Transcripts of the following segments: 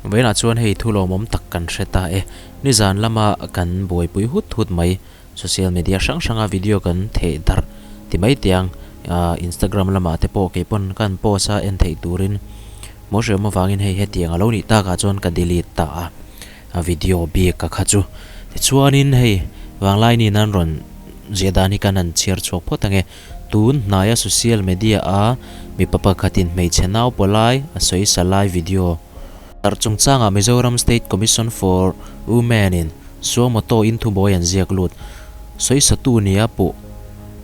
Vawiinah chuan hei thu lawmawm tak kan hre ta e. Nizan lama kan buaipui hut hut mai. Social media hrang hranga video kan theh darh ti mai tiang Instagram lamah te pawh kei pawn ka han post a en theih turin maw hriawm avangin hei hetiang a lo nih takah chuan ka delete ta a a video bik ka kha chu. Tichuanin hei vanglai niin an rawn ziah dan hi kan han chhiar chhuak phawt ange. Tun hnaia social media a mipa pakhatin hmeichhe nau pawlai a sawi sa lai video darh chungchangah Mizoram State Commission for Women in Suo moto in thubawi an ziak lut. Sawisatu nia puh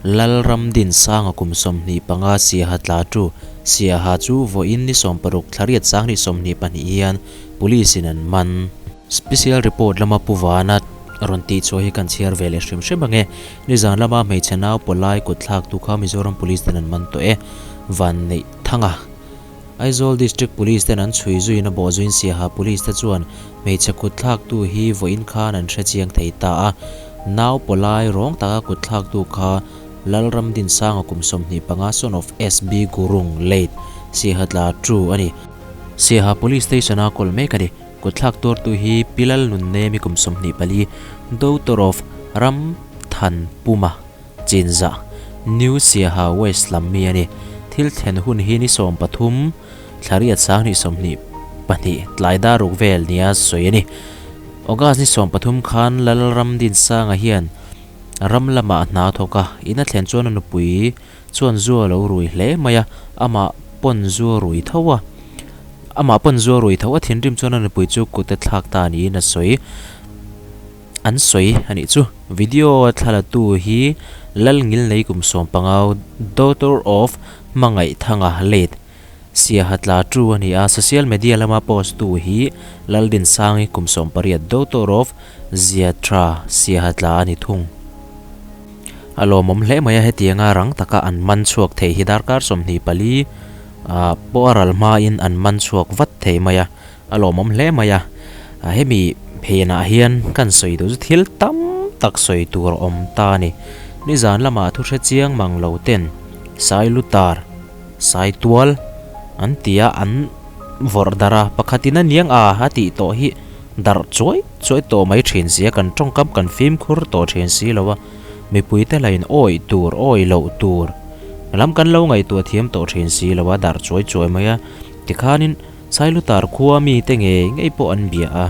Lalramdinsanga kum 25 Siaha tla tu Siaha chu vawiin ni 60 thlariat 2022 hian Police in an man. Special report lama Pu Vana rawn tih chhuah hi kan chhiar ve leh hrim hrim ange. Nizan lama hmeichhe nau pawlai kut thlak tu kha Mizoram Police ten an man tawh e. Vanneih Thanga. Aizawl District Police ten an chhui zuiin a bawh zuiin Siaha Police te chuan hmeichhe kut thlaktu hi vawiin khan an hre chiang thei ta a. Nau pawlai rawng taka kut thlaktu kha Lalramdinsanga kum 25 son of SB Gurung, late, Siaha tla tu a ni. Siaha Police Station a kawl mek a ni. Kut thlak tuartu hi Pi Lalnunnemi kum 24, daughter of Ramthanpuma. Chinzah, New Siaha West lam mi a ni. Thil thlen hun hi ni 13, thlariat 2022 tlai dar ruk vel nia sawi a ni. August ni 13 khan Lalramdinsanga hian ram lamah hna a thawk a, in a thlen chuan a nupui chuan zu a lo rui hle mai a, amah pawn zu a rui tho a. Amah pawn zu a rui tho a, thinrim chuan a nupui chu kut a thlak ta niin a sawi. An sawi a nih chu. Video a thlalatu hi Lalngilnei kum 15, daughter of Hmangaihthanga late Siaha tla tu a ni a, social media lama post tu hi Laldinsangi kum 18, daughter of Ziathra Siaha tla a ni thung. A lawmawm hle mai a, hetianga rang taka an man chhuak thei hi darkar 24 pawh a ral hmain an man chhuak vat thei mai a. A lawmawm hle mai a, hemi phenah hian kan sawi duh chu thil tam tak sawi tur a awm ta a ni. Nizan lamah thu hre chiang mang lo ten Sailutar, Saitual an ti a, an vawrh darh a, pakhatin a niang a a tih tawh hi darh chuai chuai tawh mai thin si a, kan tawngkam kan fimkhur tawh thin si lo a, mipuite lain awih tur, awih loh tur lam kan lo ngaihtuah thiam tawh thin si lo a, darh chuai chuai mai a, tikhanin. Sailutar khua mite ngei ngei pawh an bia a,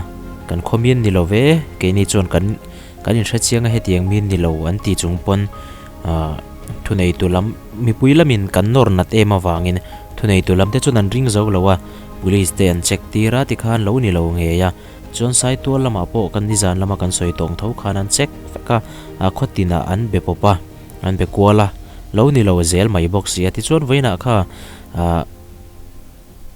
kan khaw min ni lo ve, keini chuan kan kan inhre chiang a hetiang min ni lo an ti chung pawn ah thuneitu lam mipui lamin kan nawr nat em avangin thuneitu lam te chuan an ring zo lo a, police te an check tir a tikhan lo ni lo ngei a, chuan Saitual lamah pawh kan nizan lama kan sawi tawng tho khan an check vek a, ah khaw tinah an be pawp a, an be kual a, lo ni lo zel mai bawk si a, tichuan vawiinah kha ah.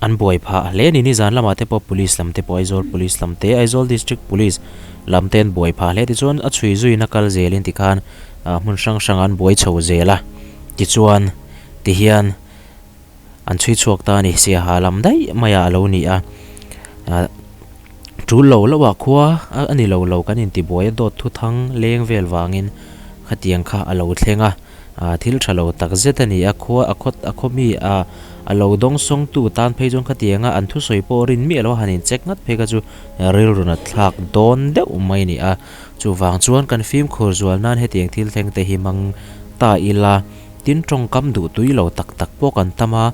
An buai phah hle a ni. Nizan lamah te pawh Police lam te pawh Aizawl Police lam te, Aizawl District Police lam te an buai phah hle. Tichuan a chhui zuiin a kal zelin tikhan hmun hrang hrangah an buai chho zel a. Tichuan tihian an chhui chhuak ta a ni. Siaha lam daih maiah a lo ni a. Tul lo loh ah khua a ni lo lo kan intibuai a dawt thu thang leng vel vangin khatiang kha a lo thleng a. Thil tha lo tak zet a ni a, khua a khawt a khaw mi a a lo dawng sawng tu tan phei chuan khatianga an thusawi pawh rin miah lo a han incheck ngat phei kha chu rilru nat thlak dawn deuh mai a ni a. Chuvang chuan kan fimkhur zual nan hetiang thil thleng te hi hmang ta ila tin tawngkam duh tui lo tak tak pawh kan tam a,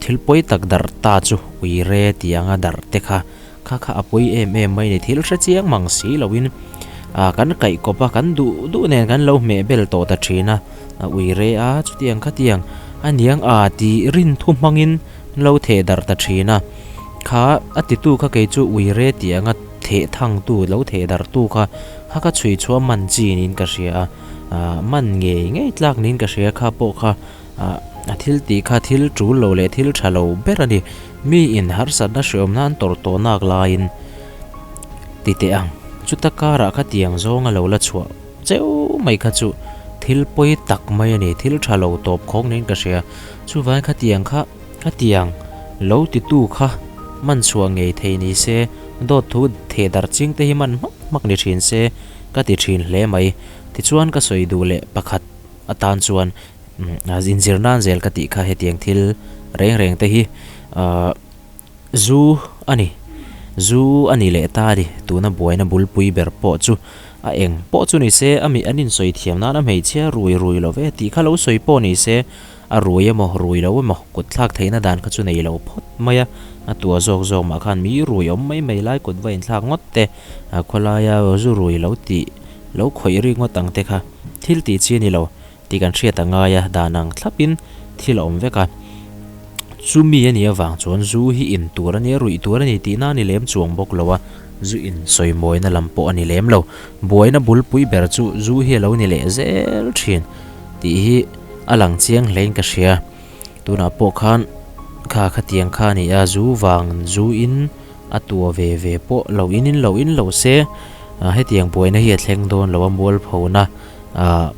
thil pawi tak darh ta chu uire tih anga darh te kha Kha kha a pawi em em mai a ni. Thil hre chiang mang si loin kan kaih kawp a, kan duh duh nen kan lo hmeh bel tawh ta thin a, a ui re a, chutiang khatiang a niang a tih rin thu hmangin an lo theh darh ta thin a. Kha a titu kha kei chu ui re tih anga theh thangtu lo theh darh tu kha kha ka chhui chhuah man chi niin ka hria a, man ngei ngei tlak niin ka hria kha pawh kha. A thil tih kha thil tul lo leh thil tha lo ber a ni. Mi in harsatna hreawmna an tawrh tawh nak laiin ti teh ang. Chuta karah kha tiang zawnga lo la chhuah cheu mai kha chu thil pawi tak mai a ni. Thil tha lo tawp khawk niin ka hria. Chuvangin khatiang kha khatiang lo titu kha man chhuah ngei thei ni se, dawt thu theh darh ching te hi man hmak hmak ni thin se ka ti thin hle mai. Tichuan ka sawi duh leh pakhat atan chuan inzir nan zel ka tih kha hetiang thil reng reng te hi zu a ni. Zu a ni leh ta a ni. Tuna buaina bulpui ber pawh chu a eng pawh chu ni se, a mi an insawi thiam nana hmeichhia rui rui lo ve tih kha lo sawi pawh ni se, a rui emaw rui lo emaw kut thlak theihna dan kha chu nei lo phawt mai a. A tua zawk zawk mah khan mi rui awm mai mai lai kut va inthlak ngawt te, khawlaia zu rui lo tih lo khawih rik ngawt ang te kha thil tih chi a ni lo. Tih kan hriat a ngai a, dan ang thlapin thil a awm vek a. Chu mi a nih avang chuan zu hi in tur a nia, ruih tur a ni tihna a ni lem chuang bawk lo a, zu in sawimawina lam pawh a ni lem lo. Buaina bulpui ber chu zu hi a lo ni leh zel thin tih hi a lang chiang hlein ka hria. Tunah pawh khan kha khatiang kha a ni a, zu vang zu in a tua ve ve pawh lo in in lo in lo se hetiang buaina hi a thleng dawn lo a, mualphona ah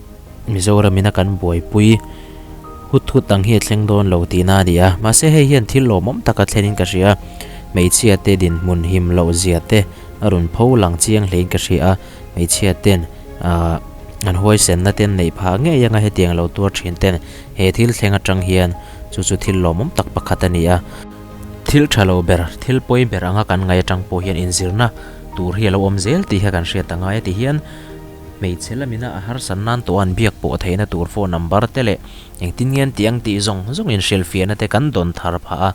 Mizoram ina kan buaipui hut hut ang hi a thleng dawn lo tihna a ni a, mahse hei hian thil lawmawm taka thlenin ka hria a, hmeichhia te dinhmun him loh zia te a rawn pho lang chiang hlein ka hria a, hmeichhia ten ah an huaisenna te an neih phah ngei anga hetiang lo tuar thin ten he thil thleng atang hian chu chu thil lawmawm tak pakhat a ni a. Thil tha lo ber, thil pawi ber anga kan ngaih atang pawh hian inzirna tur hi a lo awm zel tih hi kan hriat a ngai a ti hian Hmeichhe lamina a harsat nan tawh an biak pawh theihna tur phone number te leh engtin nge an tih ang tih zawng zawng inhrilhfiahna te kan dawn thar phah a,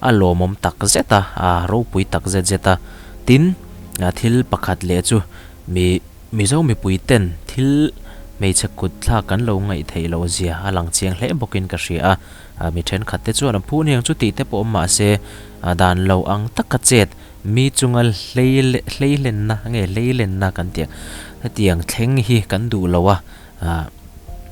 a lawmawm tak zet a, a ropui tak zet zet a. Tin, thil pakhat leh chu mi Mizo mipui ten thil hmeichhe kut thlak kan lo ngaih theih loh zia a lang chiang hle bawkin ka hria a, mi thenkhat te chuan a phu aniang chu tih te pawh awm mahse dan lo ang taka chet Mi chunga hlei hleilenna nge hleilenna kan tih ang, hetiang thleng hi kan duh lo a,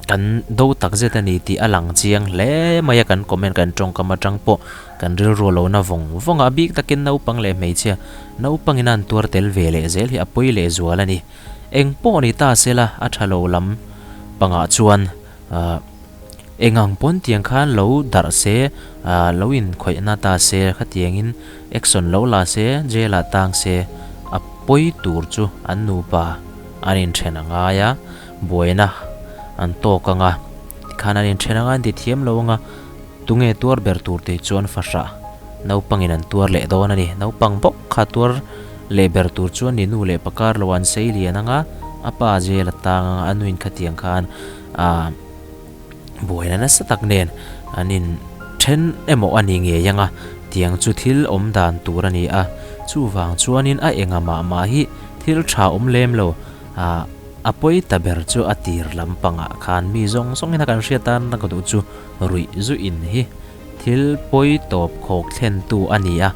kan do tak zet a ni tih a lang chiang hle mai a, kan comment kan tawngkam atang pawh kan rilru a lo na vawng vawng a, a bik takin naupang leh hmeichhia naupangin a an tuar tel ve leh zel hi a pawi leh zual a ni. Eng pawh ni ta sela a tha lo lam pangah chuan. Eng ang pawn tiang khan lo darh se, lo inkhawihna ta se, khatiangin action lo la se, jail ah tang se, a pawi tur chu an nupa an inthen a ngai a, buaina an tawk ang a, tikhan an inthen anga an ti thiam lo ang a, tunge tuar ber tur tih chuan fahrah naupangin an tuar leh dawn a ni. Naupang bawk kha tuar leh ber tur chuan ni nu leh pakar lo an sei lian ang a, a pa jail a tang ang a, a nuin khatiang khan a buaina nasa tak nen an in then emaw a ni ngei ang a, tiang chu thil awm dan tur a ni a, chuvang chuanin a enga mah mah hi thil tha awm lem lo a a pawi ta ber chu a tir lampangah khan mi zawng zawngin a kan hriat tan a ka duh chu ruih zuih in hi thil pawi tawp khawk thlen tu a ni a,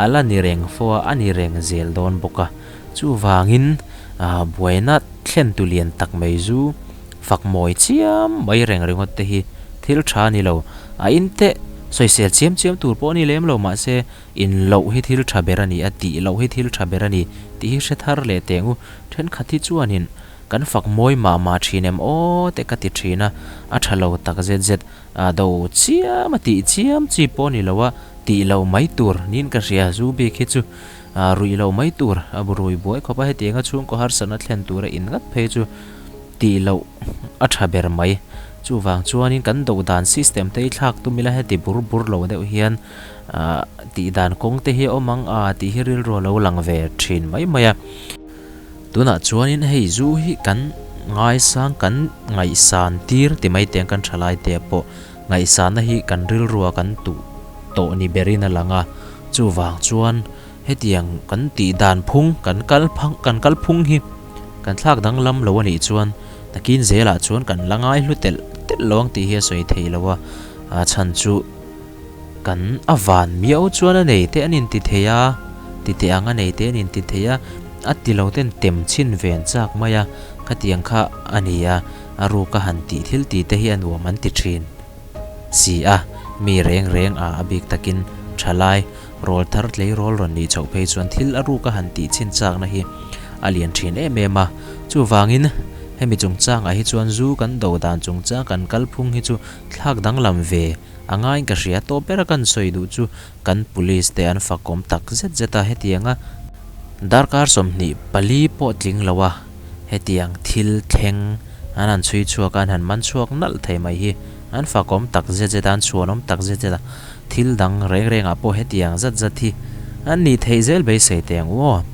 a la ni reng fo a, a ni reng zel dawn bawk a, chuvangin buaina thlen tu lian tak mai zu Fak mawi chiam mai reng ringawt te hi thil tha a ni lo. A in teh sawisel chiam chiam tur pawh a ni lem lo mahse in loh hi thil tha ber a ni a, tih loh hi thil tha ber a ni tih hi hre thar leh teh ang u. Thenkhat hi chuanin kan fak mawi mah mah thin em aw te ka ti thin a, a tha lo tak zet zet a do chiam a tih chiam chi pawh a ni lo a, tih loh mai tur niin ka hria zu bik hi chu ruih loh mai tur a bu rui buai khawp a, hetianga chhungkaw harsatna thlen tura in ngat phei chu Tih loh a tha ber mai. Chuvang chuanin kan do dan system te hi thlak tum ila heti bur bur lo deuh hian ah tih dan kawng te hi a awm ang a tih hi rilru a lo lang ve thin mai mai a. Tunah chuanin hei zu hi kan ngaisang kan ngaihsan tir ti mai teng kan thalai te pawh ngaihsanna hi kan rilrua kan tuh tawh ni berin a lang a. Chuvang chuan Hetiang kan tih dan phung, kan kal phang, kan kal phung hi kan thlak danglam lo a nih chuan takin zelah chuan kan la ngai hlu telh telh lo ang tih hi a sawi thei lo a, a chhan chu kan a van miau chuan a nei te an inti thei a, ti teh ang a nei te an inti thei a, a ti lo ten tem chhin ven chak mai a, khatiang kha a ni a, a ruka han tih thil tih te hi a nuam an ti thin si a, mi reng reng a a bik takin thalai Rawl thar tleirawl rawn nih chhoh phei chuan thil a ruk a han tih chhin chakna hi a lian thin em em a. Chuvangin hemi chungchangah hi chuan zu kan do dan chungchang kan kalphung hi chu thlak danglam ve a ngaiin ka hria. Tawp bera kan sawi duh chu kan police te an fakawm tak zet zet a, hetianga darkar 24 pawh tling lo a hetiang thil thleng an han chhui chhuak a, an han man chhuak nalh thei mai hi an fakawm tak zet zet a, an chhuanawm tak zet zet a. Thil dang reng rengah pawh hetiang zat zat hi An nih theih zel beisei teh ang u aw.